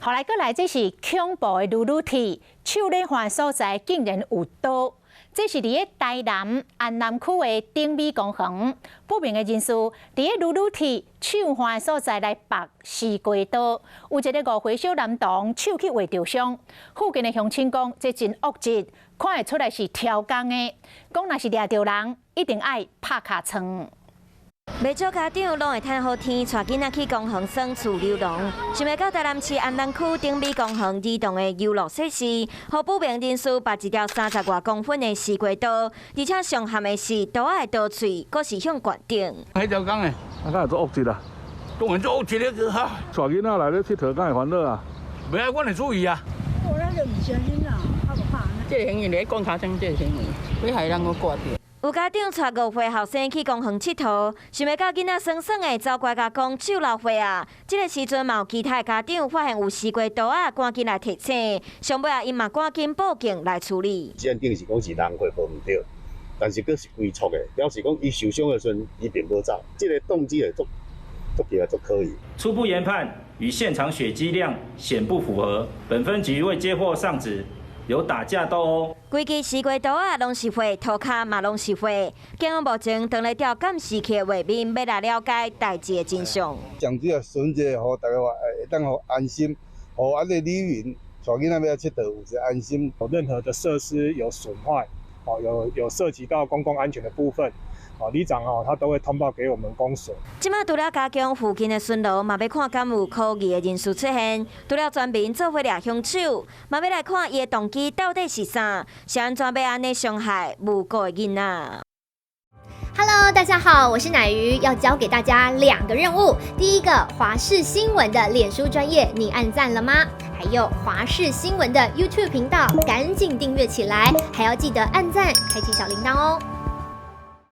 後來閣來，這是恐怖的女女鐵，手咧環所在竟然有刀。這是佇咧台南安南區的頂美公園，不明的人士佇咧女女鐵手環所在來拔西瓜刀，有一个5歲小男童手去劃著傷。附近的鄉親講，這真惡質，看會出來是超工的。講若是掠著人，一定愛拍尻川。袂少家長攏會趁好天，帶囡仔去公園耍厝溜龍。想袂到台南市安南區頂美公園兒童的遊樂設施，予不明人士拔一條30外公分的西瓜刀，而且上譀的是刀仔的刀喙，閣是向懸頂。彼條工的，啊，敢會足惡質啊？當然足惡質咧，哈！帶囡仔來咧𨑨迌，敢會煩惱啊？袂啊，阮會注意啊。我咱就毋相信啦，較無怕。這个行為咧講尻川，這个行為，欲害人閣掛著。有家長帶5歲後生去公園𨑨迌，想袂到囡仔耍耍的走過來共講手流血啊！這个時陣嘛有其他的家長發現有西瓜刀仔，趕緊來提醒，上尾啊𪜶嘛趕緊報警來處理。這案件是講是人禍無毋對，但是閣是規束的，表示講伊受傷的時陣，伊並無走，這个動機會足足起來足可疑。初步研判與現場血跡量顯不符合，本分局未接獲上指有打架鬥毆。規支西瓜刀仔攏是血，塗跤嘛攏是血。警方目前正咧調監視器的畫面，欲來了解代誌的真相。上主要選擇，予大家話會當予安心，予按呢里民帶囡仔欲來𨑨迌有一個安心。有任何的設施有損壞，哦，有涉及到公共安全的部分，哦，里長哦，他都會通報給我們公所。這擺除了加強附近的巡邏，嘛欲看敢有可疑的人士出現。除了全民做伙掠兇手，嘛欲來看伊的動機到底是啥，是按怎欲按呢傷害無辜的囡仔。 Hello，大家好，我是乃瑜，要交給大家兩個任務。第一個，華視新聞的臉書專頁，你按讚了嗎？還有華視新聞的 YouTube 頻道，趕緊訂閱起來，還要記得按讚，開啟小鈴鐺哦。